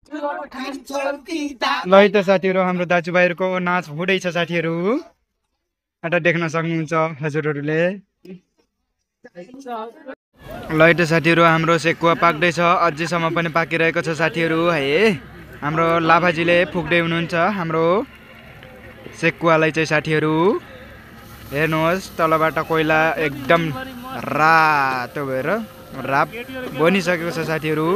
ल है त साथीहरू हाम्रो दाजुभाइहरूको नाच हुँदैछ साथीहरू एउटा देख्न सक्नुहुन्छ हजुरहरूले। ल है त साथीहरू हाम्रो सेकुवा पाक्दैछ, अझैसम्म पनि पाकिरहेको छ साथीहरू है। हाम्रो लाभाजीले फुक्दै हुनुहुन्छ हाम्रो सेकुवालाई चाहिँ साथीहरू। हेर्नुहोस् तलबाट कोइला एकदम रातो भएर राप बनिसकेको छ साथीहरू।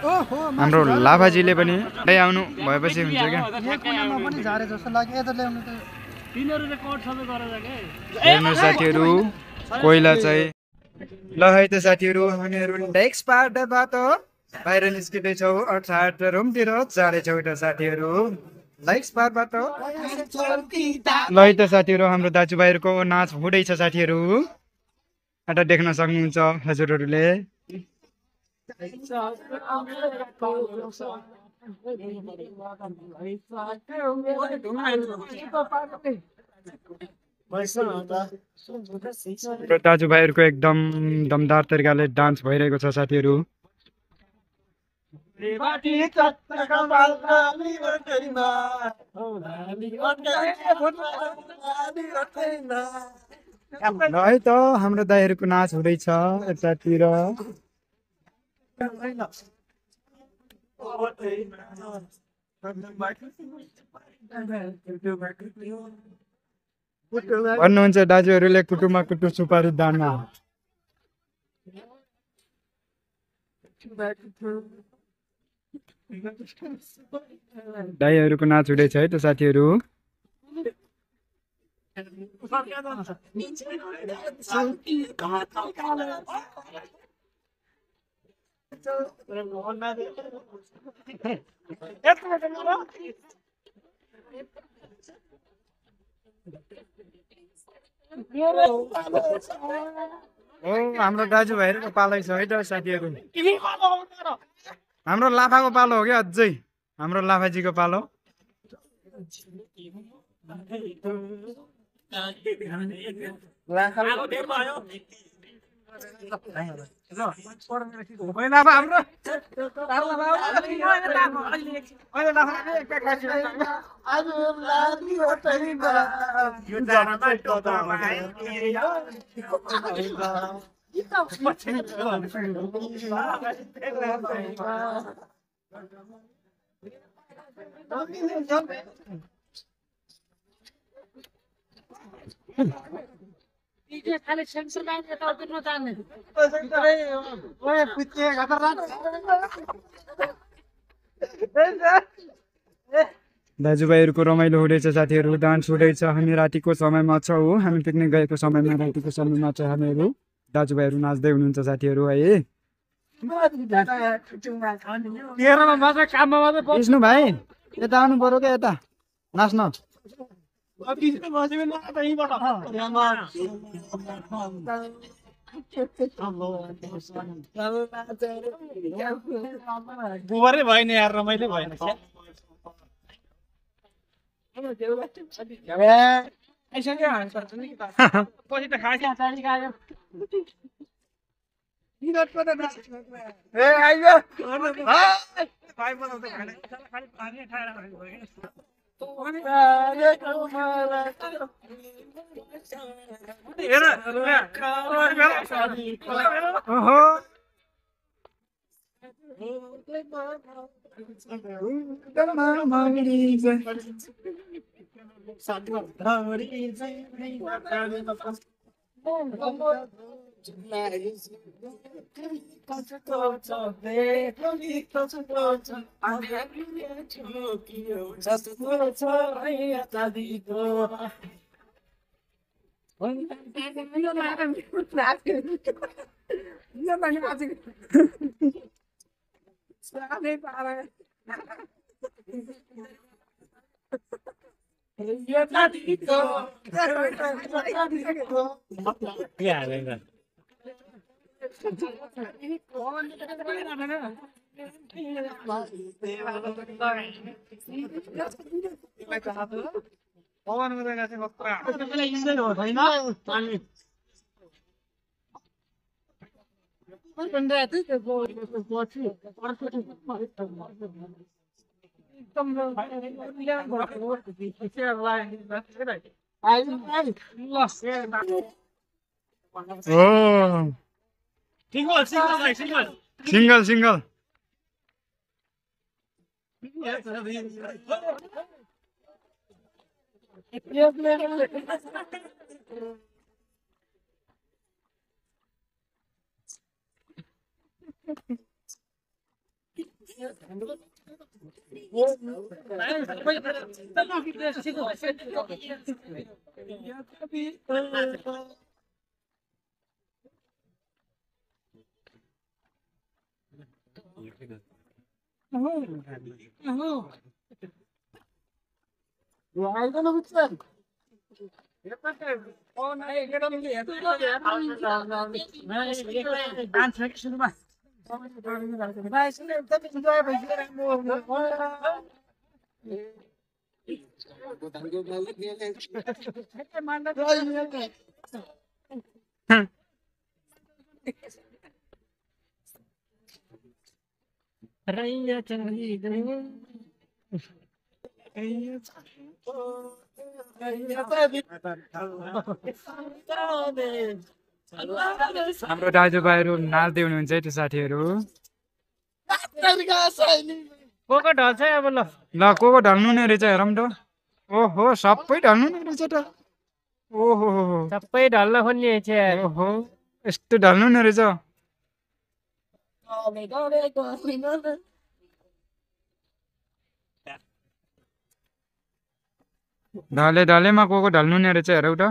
हाम्रो लाभाजीले पनि आउनु भएपछि हुन्छ क्या। हेर्नुहोस् साथीहरू कोइला चाहिँ। ल है त साथीहरू हामीहरू नेक्स्ट पार्टबाट बाहिर निस्किँदैछौँ, अर्थात् रुमतिर जाँदैछौँ त साथीहरू नेक्स्ट पार्टबाट। ल है त साथीहरू हाम्रो दाजुभाइहरूको नाच हुँदैछ साथीहरू एउटा देख्न सक्नुहुन्छ हजुरहरूले। दाजुभाइहरूको एकदम दमदार तरिकाले डान्स भइरहेको छ साथीहरू। ल है त हाम्रो दाइहरूको नाच हुँदैछ यतातिर। भन्नुहुन्छ दाजुहरूले कुटुमा कुटु सुपारी दाना। दाइहरूको नाच हुँदैछ है त साथीहरू। हाम्रो दाजुभाइहरूको पालो छ है त साथीहरू। हाम्रो लाफाको पालो हो क्या अझै, हाम्रो लाफाजीको पालो। दाजुभाइहरूको रमाइलो हुँदैछ साथीहरू, डान्स हुँदैछ। हामी रातिको समयमा छौँ, हामी पिकनिक गएको समयमा रातिको समयमा चाहिँ हामीहरू दाजुभाइहरू नाच्दै हुनुहुन्छ साथीहरू है। विष्णु भाइ यता आउनु पर्यो क्या, यता नाच्न। गोबरै भएन यार, रमाइलो भएन। ओ सिंगल सिंगल भाइ सिंगल सिंगल सिंगल हाम्रो दाजुभाइहरू नाच्दै हुनुहुन्छ है त्यो साथीहरू को ढल्छ अब ल ल को ढल्नु नै रहेछ हेरौँ त ओहो सबै ढल्नु नै रहेछ त ओहो सबै ढल्न खोज्ने छ ओहो यस्तो ढल्नु नै रहेछ ढलेमा को ढल्नु नै रहेछ हेरौ त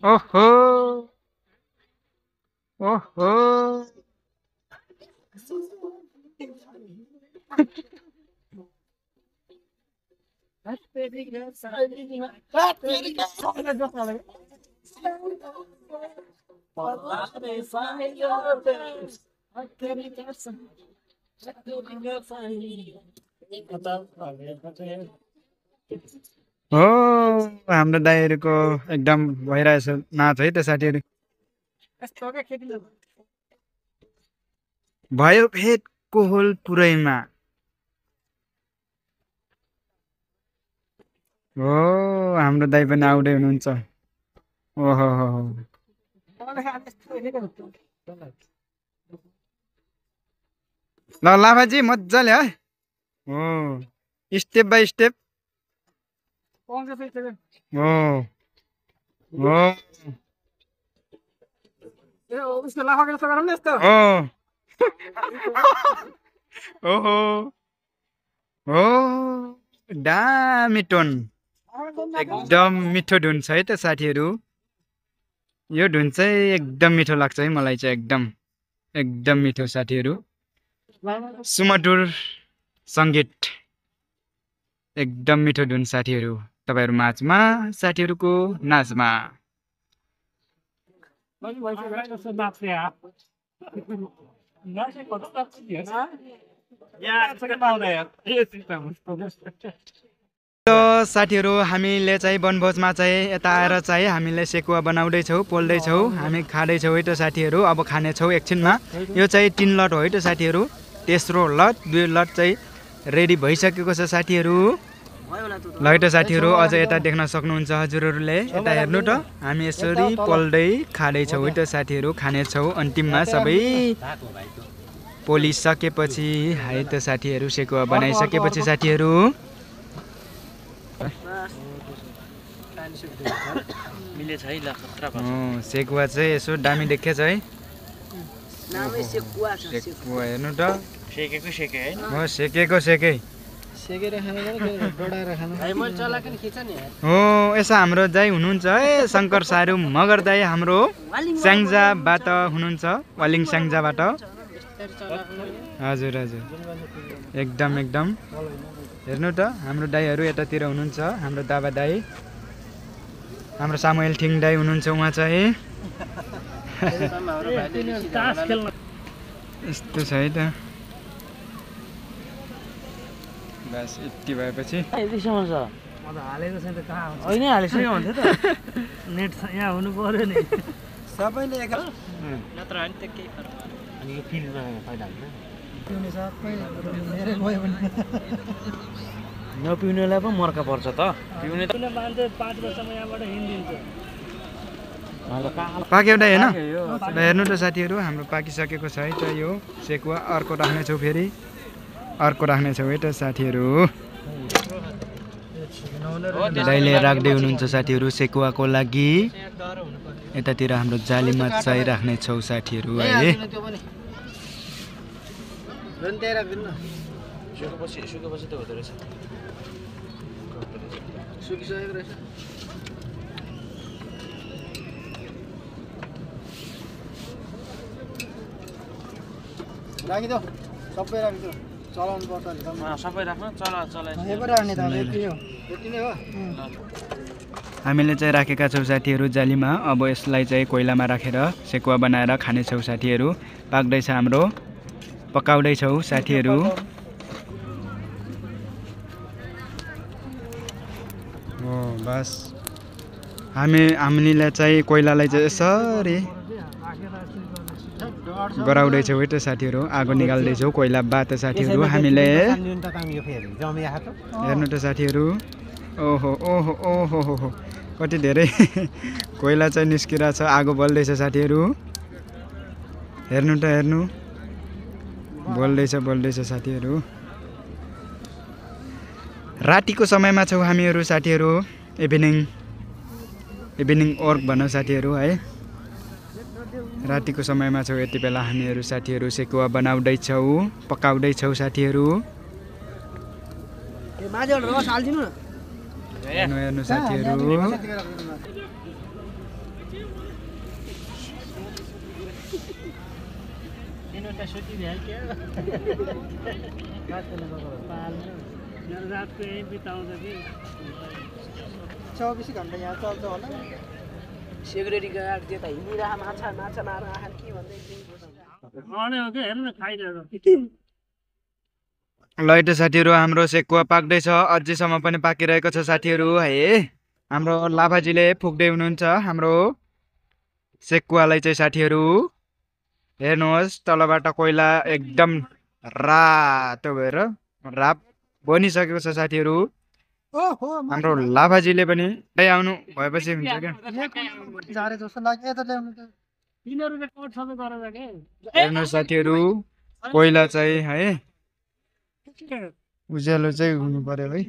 ओहो ओहो हो हाम्रो दाइहरूको एकदम भइरहेछ नाच है त साथीहरू भयो फेद कोहल पुरैमा हो हाम्रो दाइ पनि आउँदै हुनुहुन्छ ओहो ल लाभाजी मजाले है हो स्टेप बाई स्टेप हो हो ओहो हो दामी टोन एकदम मिठो धुन छ है त साथीहरू यो धुन चाहिँ एकदम मिठो लाग्छ है मलाई चाहिँ एकदम मिठो साथीहरू सुमधुर सङ्गीत एकदम मिठो धुन साथीहरू तपाईहरु माझमा साथीहरुको नाचमा साथीहरु हामीले चाहिँ वनभोजमा चाहिँ यता आएर चाहिँ हामीले सेकुवा बनाउँदै छौ पोल्दै छौ हामी खाँदै छौ है त साथीहरु अब खाने छौ एकछिनमा यो चाहिँ 3 लट हो है त साथीहरु तेस्रो लट 2 लट चाहिँ रेडी भइसकेको छ साथीहरु ल है त साथीहरु अझ यता देख्न सक्नुहुन्छ हजुरहरुले यता हेर्नु त हामी यसरी पोल्दै खाँदै छौ है त साथीहरु खाने छौ अन्तिममा सबै पोलिसकेपछि है त साथीहरु सेकुवा बनाइसकेपछि साथीहरु सेकुवा चाहिँ यसो दामी देखेछ है नामै सेकुवा छ सेकुवा हेर्नु त सेकेको सेके हैन हो सेकेको सेके सेकेर खानु पर्यो डडाएर खानु है म चलाकन खिच नि हो यसो हाम्रो दाइ हुनुहुन्छ है शंकर सारू मगर दाइ हाम्रो स्याङ्जाबाट हुनुहुन्छ वालिङ स्याङ्जाबाट हजुर हजुर एकदम हेर्नु त हाम्रो दाइहरु यतातिर हुनुहुन्छ हाम्रो दाबा दाइ हाम्रो सामुएल ठिङ दाइ हुनुहुन्छ उहाँ चाहिँ यस्तो छ है त बस यति भएपछि यतिसम्म छ म त हालेको छैन कहाँ हुन्छ होइन हालिसक्यो भन्थ्यो त नेट यहाँ हुनु पर्यो नि सबैले एक नत्र होइन त केही फरक अनि यो फिल्डमा फाइदा हुन्छ पिउने सबै मेरै भयो भने नपिउनेलाई पो मर्का पर्छ त पिउने त मान्छे 5 वर्षमा यहाँबाट हिँडिदिन्छ पाक्यो एउटा होइन ल हेर्नु त साथीहरू हाम्रो पाकिसकेको छ है त यो सेकुवा अर्को राख्नेछौँ फेरि अर्को राख्नेछौँ है त साथीहरू दाइले राख्दै हुनुहुन्छ साथीहरू सेकुवाको लागि यतातिर हाम्रो जालीमा चाहिँ राख्नेछौँ साथीहरू है सुकेपछि त हुँदो रहेछ सुकिसकेको रहेछ राखिदेऊ सबै राखिदेऊ चलाउनु पर्छ सबै राख्न चलाइ हामीले चाहिँ राखेका छौँ साथीहरू जालीमा अब यसलाई चाहिँ कोइलामा राखेर सेकुवा बनाएर खानेछौँ साथीहरू पाक्दैछ हाम्रो पकाउँदैछौँ साथीहरू हो बस हामीले चाहिँ कोइलालाई चाहिँ यसरी गराउँदैछौँ है त साथीहरू आगो निकाल्दैछौँ कोइला बाट साथीहरू हामीले हेर्नु त साथीहरू ओहो ओहो ओहो हो कति धेरै कोइला चाहिँ निस्किरहेको छ आगो बल्दैछ साथीहरू हेर्नु त हेर्नु बल्दैछ साथीहरू रातिको समयमा छौँ हामीहरू साथीहरू इभिनिङ वर्क भनौँ साथीहरू है रातिको समयमा छौँ यति बेला हामीहरू साथीहरू सेकुवा बनाउँदैछौँ पकाउँदैछौँ साथीहरू हेर्नु साथीहरू रातको यही बिताउँछ कि 24 घण्टा यहाँ चल्छ होला सेक्युरिटी गार्ड त्यता हिँडिरह माछा मार के भन्दै हेर्नु न खाइरहेको ल त साथीहरू हाम्रो सेकुवा पाक्दैछ अझैसम्म पनि पाकिरहेको छ साथीहरू है हाम्रो लाभाजीले फुक्दै हुनुहुन्छ हाम्रो सेकुवालाई चाहिँ साथीहरू हेर्नुहोस् तलबाट कोइला एकदम रातो भएर राप बनिसकेको छ साथीहरू हाम्रो लाभाजीले पनि आउनु भएपछि हुन्छ क्या हेर्नुहोस् साथीहरू कोइला चाहिँ है उज्यालो चाहिँ हुनु पर्यो है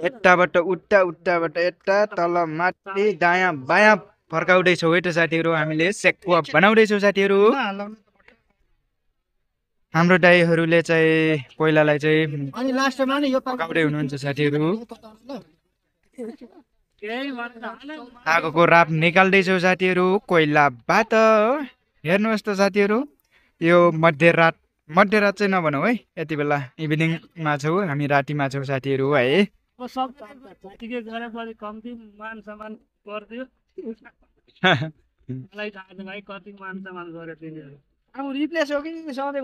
यताबाट उट्टाबाट यता तल माथि दायाँ बायाँ फर्काउँदैछौँ है त साथीहरू हामीले सेकुवा बनाउँदैछौँ साथीहरू हाम्रो दाइहरूले चाहिँ कोइलालाई चाहिँ पकाउँदै हुनुहुन्छ साथीहरू आगोको राप निकाल्दैछौँ साथीहरू कोइलाबाट हेर्नुहोस् त साथीहरू यो मध्यरात चाहिँ नभनौँ है यति बेला इभिनिङमा छौँ हामी रातिमा छौँ साथीहरू है अब रिप्लेस हो कि सधैँ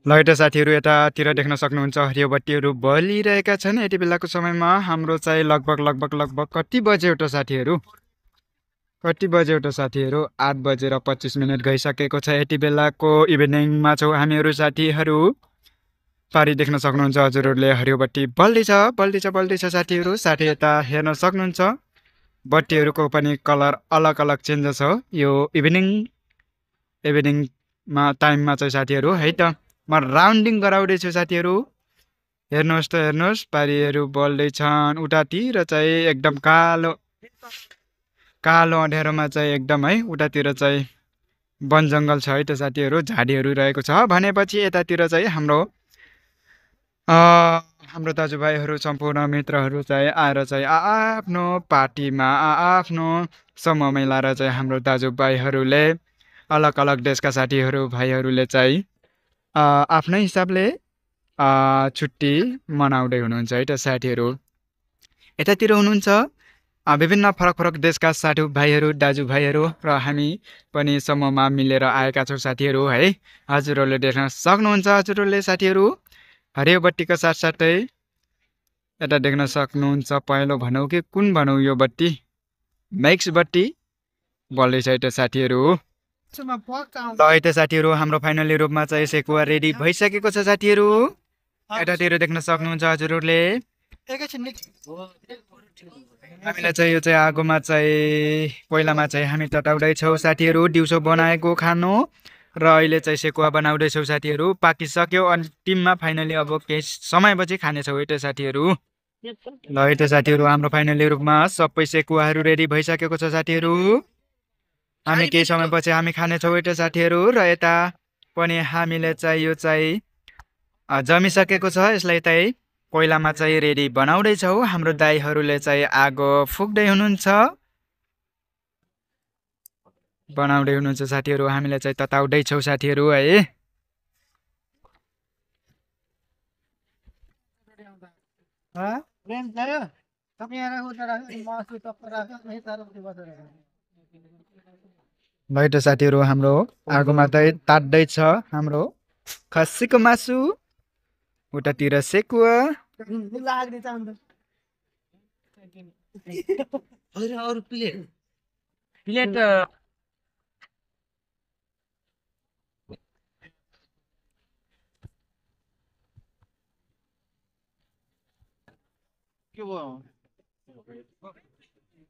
ल त साथीहरू यतातिर देख्न सक्नुहुन्छ हरियो बत्तीहरू बलिरहेका छन् यति बेलाको समयमा हाम्रो चाहिँ लगभग कति बज्यो त साथीहरू 8:25 गइसकेको छ यति बेलाको इभिनिङमा छौँ हामीहरू साथीहरू पारी देख्न सक्नुहुन्छ हजुरहरूले हरियो बत्ती बल्दैछ साथीहरू साथै यता हेर्न सक्नुहुन्छ बत्तीहरूको पनि कलर अलग चेन्ज छ यो इभिनिङमा टाइममा चाहिँ साथीहरू है त म राउन्डिङ गराउँदैछु साथीहरू हेर्नुहोस् पारीहरू बल्दैछन् उतातिर चाहिँ एकदम कालो अँध्यारोमा चाहिँ एकदम है उतातिर चाहिँ वन जङ्गल छ है त साथीहरू झाडीहरू रहेको छ भनेपछि यतातिर चाहिँ हाम्रो दाजुभाइहरू सम्पूर्ण मित्रहरू चाहिँ आएर चाहिँ आफ्नो पार्टीमा आफ्नो समूह मिलाएर चाहिँ हाम्रो दाजुभाइहरूले अलग देशका साथीहरू भाइहरूले चाहिँ आफ्नै हिसाबले छुट्टी मनाउँदै हुनुहुन्छ है त साथीहरू यतातिर हुनुहुन्छ विभिन्न फरक फरक देशका साथीभाइहरू दाजुभाइहरू र हामी पनि समूहमा मिलेर आएका छौँ साथीहरू है। हजुरहरूले देख्न सक्नुहुन्छ हजुरहरूले साथीहरू हरियो बत्तीका साथसाथै यता देख्न सक्नुहुन्छ पहेँलो भनौँ कि कुन भनौँ यो बत्ती मैक्स बत्ती बल्दैछ यता साथीहरू। ल यता साथीहरू हाम्रो फाइनली रूपमा चाहिँ सेकुवा रेडी भइसकेको छ साथीहरू। यतातिर देख्न सक्नुहुन्छ हजुरहरूले हामीलाई चाहिँ यो चाहिँ आगोमा चाहिँ कोइलामा चाहिँ हामी तताउँदैछौँ साथीहरू दिउँसो बनाएको खानु र अहिले चाहिँ सेकुवा बनाउँदैछौँ साथीहरू। पाकिसक्यो अन्तिममा फाइनली अब केही समयपछि खानेछौँ यता साथीहरू। ल यता साथीहरू हाम्रो फाइनली रूपमा सबै सेकुवाहरू रेडी भइसकेको छ साथीहरू। हामी केही समयपछि हामी खानेछौँ यता साथीहरू। र यता पनि हामीले चाहिँ यो चाहिँ जमिसकेको छ, यसलाई चाहिँ कोइलामा चाहिँ रेडी बनाउँदैछौँ। हाम्रो दाइहरूले चाहिँ आगो फुक्दै हुनुहुन्छ बनाउँदै हुनुहुन्छ साथीहरू। हामीले चाहिँ तताउँदैछौँ साथीहरू है। ल साथीहरू हाम्रो आगोमा चाहिँ तात्दैछ हाम्रो खसीको मासु, उतातिर सेकुवा।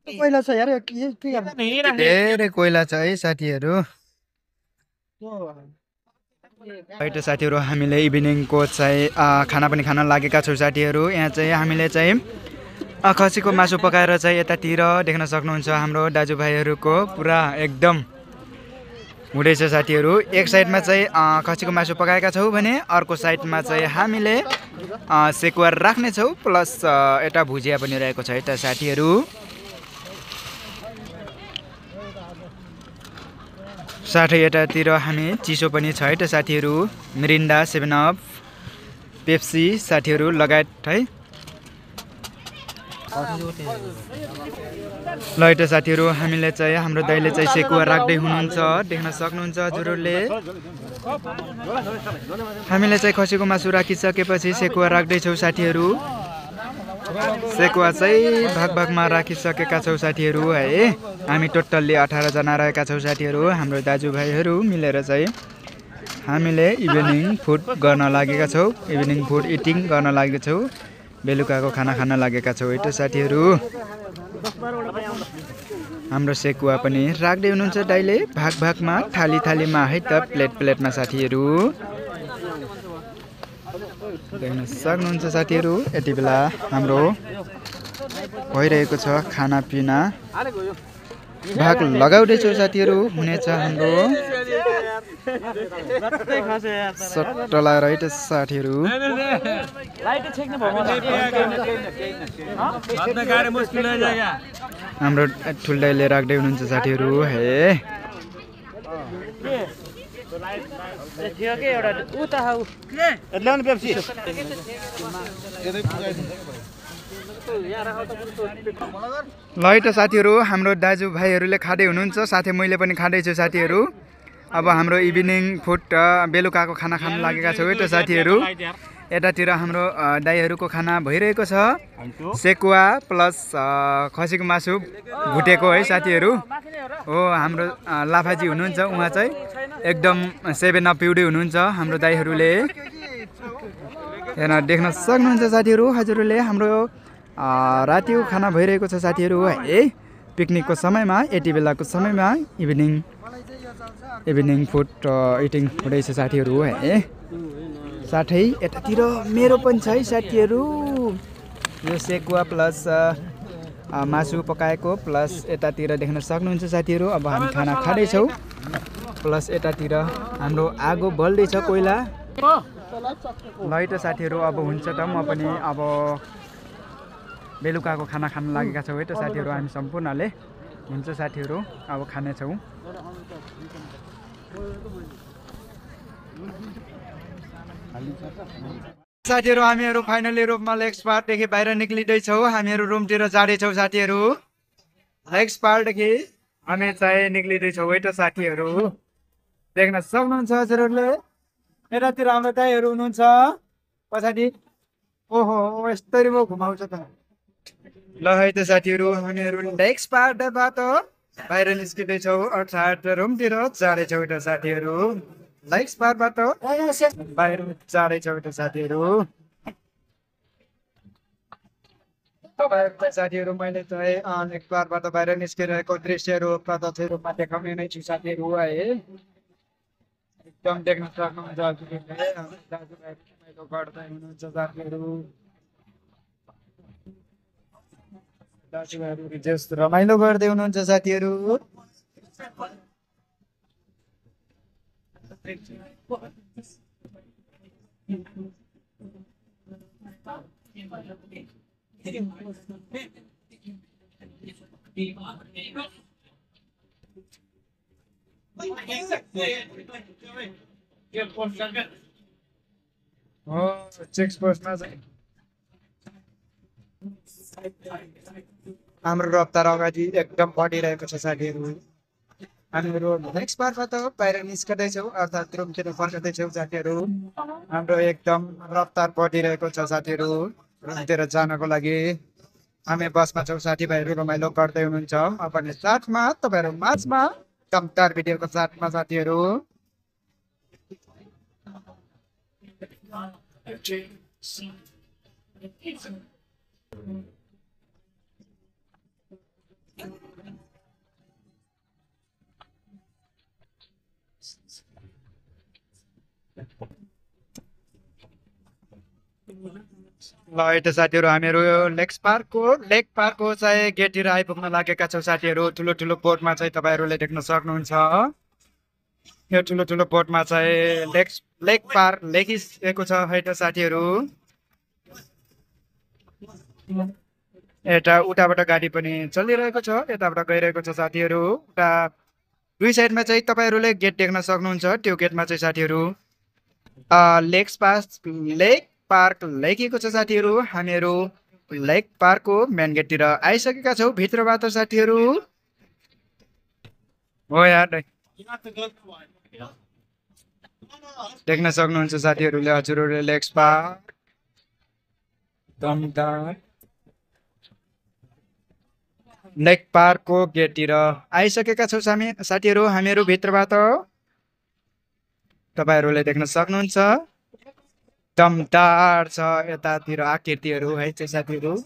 कोइला छ यार धेरै कोइला छ है साथीहरू। साथीहरू हामीले इभिनिङको चाहिँ खाना पनि खान लागेका छौँ साथीहरू। यहाँ चाहिँ हामीले चाहिँ खसीको मासु पकाएर चाहिँ यतातिर देख्न सक्नुहुन्छ हाम्रो दाजुभाइहरूको पुरा एकदम हुँदैछ साथीहरू। एक साइडमा चाहिँ खसीको मासु पकाएका छौँ भने अर्को साइडमा चाहिँ हामीले सेकुवा राख्नेछौँ प्लस यता भुजिया पनि रहेको छ यता साथीहरू। साथै यतातिर हामी चिसो पनि छ है त साथीहरू, मिरिन्डा, 7 अप, पेप्सी साथीहरू लगायत है। ल यता साथीहरू हामीले चाहिँ हाम्रो दाइले चाहिँ सेकुवा राख्दै हुनुहुन्छ देख्न सक्नुहुन्छ हजुरहरूले। हामीले चाहिँ खसीको मासु राखिसकेपछि सेकुवा राख्दैछौँ साथीहरू। सेकुवा चाहिँ भाग भागमा राखिसकेका छौँ साथीहरू है। हामी टोटल्ली 18 जना रहेका छौँ साथीहरू। हाम्रो दाजुभाइहरू मिलेर चाहिँ हामीले इभिनिङ फुड गर्न लागेका छौँ, इभिनिङ फुड इटिङ गर्न लागेका छौँ, बेलुकाको खाना खान लागेका छौँ यता साथीहरू। हाम्रो सेकुवा पनि राख्दै हुनुहुन्छ दाइले भाग भागमा, थाली थालीमा है त, प्लेट प्लेटमा साथीहरू देख्न सक्नुहुन्छ साथीहरू। यति बेला हाम्रो भइरहेको छ खानापिना, भाग लगाउँदैछौँ साथीहरू। हुनेछ हाम्रो सट्टला है त साथीहरू। हाम्रो ठुल्दाइले राख्दै हुनुहुन्छ साथीहरू है। ल है त साथीहरू हाम्रो दाजुभाइहरूले खाँदै हुनुहुन्छ, साथै मैले पनि खाँदैछु साथीहरू। अब हाम्रो इभिनिङ फुड बेलुकाको खाना खान लागेका छौँ है त साथीहरू। यतातिर हाम्रो दाइहरूको खाना भइरहेको छ, सेकुवा प्लस खसीको मासु भुटेको है साथीहरू। हो हाम्रो लाफाजी हुनुहुन्छ, उहाँ चाहिँ एकदम 7 अप पिउँदै हुनुहुन्छ हाम्रो दाइहरूले। यहाँ देख्न सक्नुहुन्छ साथीहरू हजुरहरूले हाम्रो रातिको खाना भइरहेको छ साथीहरू है। पिकनिकको समयमा यति बेलाको समयमा इभिनिङ फुड इटिङ हुँदैछ साथीहरू है। साथै यतातिर मेरो पनि छ है साथीहरू, यो सेकुवा प्लस मासु पकाएको प्लस यतातिर देख्न सक्नुहुन्छ साथीहरू। अब हामी खाना खाँदैछौँ प्लस यतातिर हाम्रो आगो बल्दैछ कोइला। ल है त साथीहरू अब हुन्छ त, म पनि अब बेलुकाको खाना खान लागेका छौँ है त साथीहरू हामी सम्पूर्णले। हुन्छ साथीहरू अब खानेछौँ। साथीहरू हामीहरू फाइनली रुममा लेग स्पारदेखि बाहिर निक्लिँदैछौँ हामीहरू रुमतिर जाँदैछौँ साथीहरू लेग स्पारदेखि हामी चाहिँ निक्लिँदैछौँ है त साथीहरू देख्न सक्नुहुन्छ हजुरहरूले यतातिर हाम्रो दाइहरू हुनुहुन्छ पछाडि ओहो यस्तरी म घुमाउँछ त ल है त साथीहरू हामीहरू लेग स्पारबाट बाहिर निस्किँदैछौँ अर्थात् रुमतिर जाँदैछौँ त साथीहरू लेग स्पारबाट बाहिर जाँदैछौँ त साथीहरू तपाईँहरूको साथीहरू मैले चाहिँ लेग स्पारबाट बाहिर निस्किरहेको दृश्यहरू प्रत्यक्ष रूपमा देखाउने नै छु साथीहरू है एकदम देख्न सक्नुहुन्छ हजुरहरूले दाजुभाइ रमाइलो गर्दै हुनुहुन्छ साथीहरू दाजुभाइहरू जस रमाइलो गर्दै हुनुहुन्छ साथीहरू चेक पोस्टमा चाहिँ हाम्रो रफ्तार अगाडि एकदम बढिरहेको छ साथीहरू हामीहरू नेक्स्ट पार्टबाट बाहिर निस्कँदैछौँ अर्थात् रुमतिर फर्कँदैछौँ साथीहरू हाम्रो एकदम रफ्तार बढिरहेको छ साथीहरू रुमतिर जानको लागि हामी बसमा छौँ साथीभाइहरू रमाइलो गर्दै हुनुहुन्छ पनि साथमा तपाईँहरू माझमा दमदार भिडियोको साथमा साथीहरू ल यता साथीहरू हामीहरू लेक पार्कको चाहिँ गेटतिर आइपुग्न लागेका छौँ साथीहरू ठुलो ठुलो बोर्डमा चाहिँ तपाईँहरूले देख्न सक्नुहुन्छ यो ठुलो ठुलो बोर्डमा चाहिँ लेक पार्क लेखिएको छ है त साथीहरू यता उताबाट गाडी पनि चलिरहेको छ यताबाट गइरहेको छ साथीहरू उता दुई साइडमा चाहिँ तपाईँहरूले गेट देख्न सक्नुहुन्छ त्यो गेटमा चाहिँ साथीहरू लेक पार्क लेखिएको छ साथीहरू हामीहरू लेक पार्कको मेन गेटतिर आइसकेका छौँ भित्रबाट साथीहरू हो यार देख्न सक्नुहुन्छ साथीहरूले हजुरहरूले लेक पार्क दमदार लेक पार्कको गेटतिर आइसकेका छौँ साथीहरू हामीहरू भित्रबाट तपाईँहरूले देख्न सक्नुहुन्छ दमदार छ यतातिर आकृतिहरू है चाहिँ साथीहरू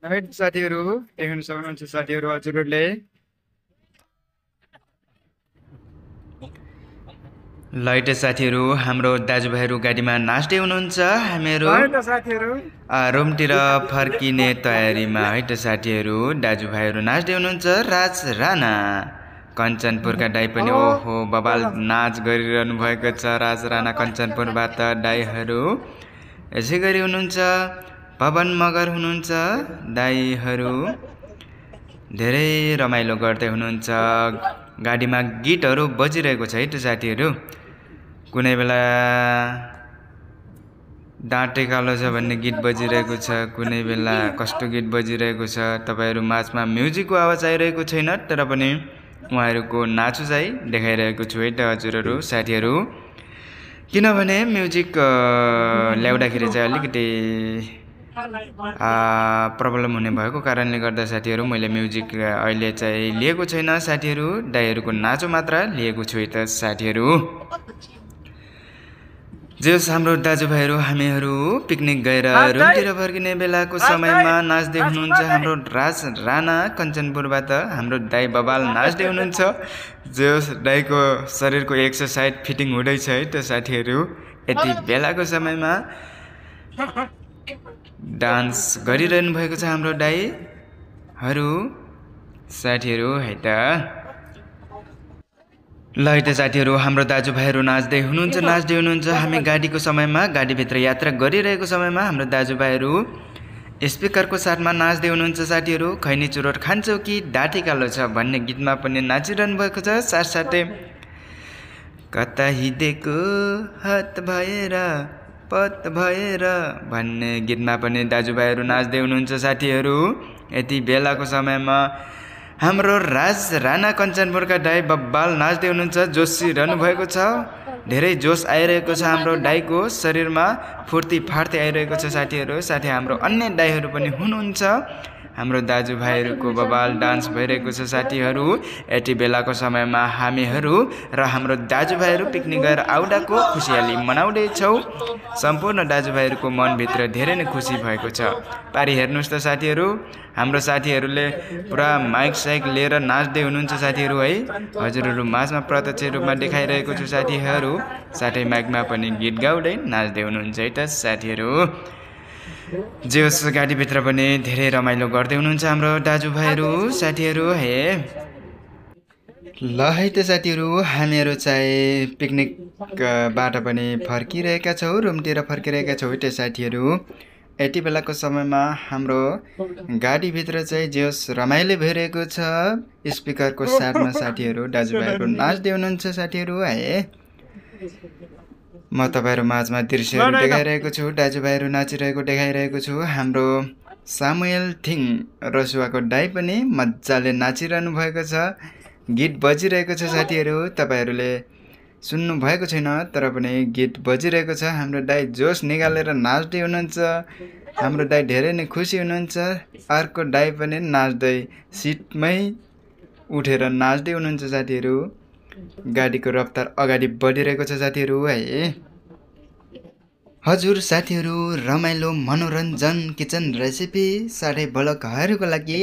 साथीहरू देख्न सक्नुहुन्छ साथीहरू हजुरहरूले लैटे साथीहरू हाम्रो दाजुभाइहरू गाडीमा नाच्दै हुनुहुन्छ हामीहरू रुमतिर फर्किने तयारीमा है त साथीहरू दाजुभाइहरू नाच्दै हुनुहुन्छ राज राणा कञ्चनपुरका दाई पनि ओहो बबाल नाच गरिरहनु भएको छ राज राणा कञ्चनपुरबाट दाईहरू यसै गरी हुनुहुन्छ पवन मगर हुनुहुन्छ दाईहरू धेरै रमाइलो गर्दै हुनुहुन्छ गाडीमा गीतहरू बजिरहेको छ है त साथीहरू कुनै बेला डाँटे कालो छ भन्ने गीत बजिरहेको छ कुनै बेला कस्तो गीत बजिरहेको छ तपाईँहरू माझमा म्युजिकको आवाज आइरहेको छैन तर पनि उहाँहरूको नाचो चाहिँ देखाइरहेको छु है त हजुरहरू साथीहरू किनभने म्युजिक ल्याउँदाखेरि चाहिँ अलिकति प्रब्लम हुने भएको कारणले गर्दा साथीहरू मैले म्युजिक अहिले चाहिँ लिएको छैन साथीहरू दाइहरूको नाचो मात्र लिएको छु त साथीहरू जस हाम्रो दाजुभाइहरू हामीहरू पिकनिक गएर रुमतिर फर्किने बेलाको समयमा नाच्दै हुनुहुन्छ हाम्रो राज राणा कञ्चनपुरबाट हाम्रो दाई बबाल नाच्दै हुनुहुन्छ जस दाईको शरीरको एक्सर्साइज फिटिङ हुँदैछ है त साथीहरू यति बेलाको समयमा डान्स गरिरहनु भएको छ हाम्रो दाईहरू साथीहरू है त। ल है त साथीहरू हाम्रो दाजुभाइहरू नाच्दै हुनुहुन्छ हामी गाडीको समयमा गाडीभित्र यात्रा गरिरहेको समयमा हाम्रो दाजुभाइहरू स्पिकरको साथमा नाच्दै हुनुहुन्छ साथीहरू। खैनी चुरोट खान्छौ कि डाँठी कालो छ भन्ने गीतमा पनि नाचिरहनु भएको छ। साथसाथै कता हिँडेको हात भएर पत भएर भन्ने गीतमा पनि दाजुभाइहरू नाच्दै हुनुहुन्छ साथीहरू। यति बेलाको समयमा हाम्रो राज राणा कञ्चनपुरका दाइ बब्बाल नाच्दै हुनुहुन्छ, जोसिरहनु भएको छ। धेरै जोस आइरहेको छ हाम्रो दाइको शरीरमा, फुर्ती फार्ती आइरहेको छ साथीहरू। साथै हाम्रो अन्य दाइहरू पनि हुनुहुन्छ। हाम्रो दाजुभाइहरूको बबाल डान्स भइरहेको छ साथीहरू। यति बेलाको समयमा हामीहरू र हाम्रो दाजुभाइहरू पिकनिक गएर आउँदाको खुसियाली मनाउँदैछौँ। सम्पूर्ण दाजुभाइहरूको मनभित्र धेरै नै खुसी भएको छ। पारी हेर्नुहोस् त साथीहरू, हाम्रो साथीहरूले पुरा माइक साइक लिएर नाच्दै हुनुहुन्छ साथीहरू है। हजुरहरू माझमा प्रत्यक्ष रूपमा देखाइरहेको छु साथीहरू। साथै माइकमा पनि गीत गाउँदै नाच्दै हुनुहुन्छ है त साथीहरू। जे होस् गाडीभित्र पनि धेरै रमाइलो गर्दै हुनुहुन्छ हाम्रो दाजुभाइहरू साथीहरू है। ल है त साथीहरू, हामीहरू चाहिँ पिकनिकबाट पनि फर्किरहेका छौँ, रुमतिर फर्किरहेका छौँ है त साथीहरू। यति बेलाको समयमा हाम्रो गाडीभित्र चाहिँ जे होस् रमाइलो भइरहेको छ। स्पिकरको साथमा साथीहरू दाजुभाइहरू नाच्दै हुनुहुन्छ साथीहरू है। म तपाईँहरू माझमा दृश्यहरू देखाइरहेको छु, दाजुभाइहरू नाचिरहेको देखाइरहेको छु। हाम्रो सामुएल थिङ रसुवाको दाइ पनि मजाले नाचिरहनु भएको छ, गीत बजिरहेको छ साथीहरू। तपाईँहरूले सुन्नु भएको छैन तर पनि गीत बजिरहेको छ। हाम्रो दाइ जोस निकालेर नाच्दै हुनुहुन्छ, हाम्रो दाइ धेरै नै खुसी हुनुहुन्छ। अर्को दाइ पनि नाच्दै सिटमै उठेर नाच्दै हुनुहुन्छ साथीहरू। गाडीको रफ्तार अगाडि बढिरहेको छ साथीहरू है। हजुर साथीहरू, रमाइलो मनोरञ्जन किचन रेसिपी साथै भ्लगहरूको लागि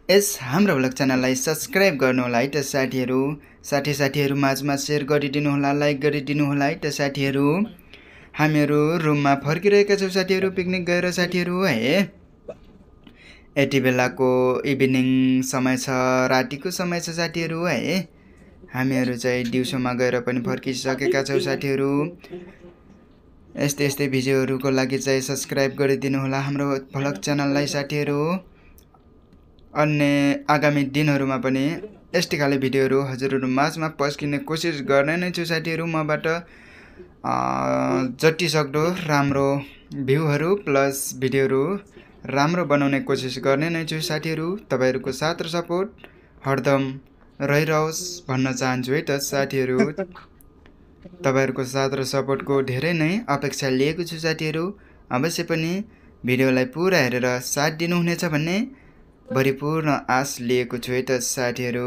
यस हाम्रो भ्लग च्यानललाई सब्सक्राइब गर्नुहोला है त साथीहरू। साथीहरू माझमा सेयर गरिदिनु होला, लाइक गरिदिनु होला है त साथीहरू। हामीहरू रुममा फर्किरहेका छौँ साथीहरू पिकनिक गएर साथीहरू है। यति बेलाको इभिनिङ समय छ, रातिको समय छ साथीहरू है। हामीहरू चाहिँ दिउँसोमा गएर पनि फर्किसकेका छौँ साथीहरू। यस्तै भिडियोहरूको लागि चाहिँ सब्सक्राइब गरिदिनु होला हाम्रो भ्लग च्यानललाई साथीहरू। अन्य आगामी दिनहरूमा पनि यस्तै खाले भिडियोहरू हजुरहरू माझमा पस्किने कोसिस गर्ने नै छु साथीहरू। मबाट जति सक्दो राम्रो भ्यूहरू प्लस भिडियोहरू राम्रो बनाउने कोसिस गर्ने नै छु साथीहरू। तपाईँहरूको साथ र सपोर्ट हरदम रहिरहोस् भन्न चाहन्छु है त साथीहरू। तपाईँहरूको साथ र सपोर्टको धेरै नै अपेक्षा लिएको छु साथीहरू। अवश्य पनि भिडियोलाई पुरा हेरेर साथ दिनुहुनेछ भन्ने भरिपूर्ण आश लिएको छु है त साथीहरू।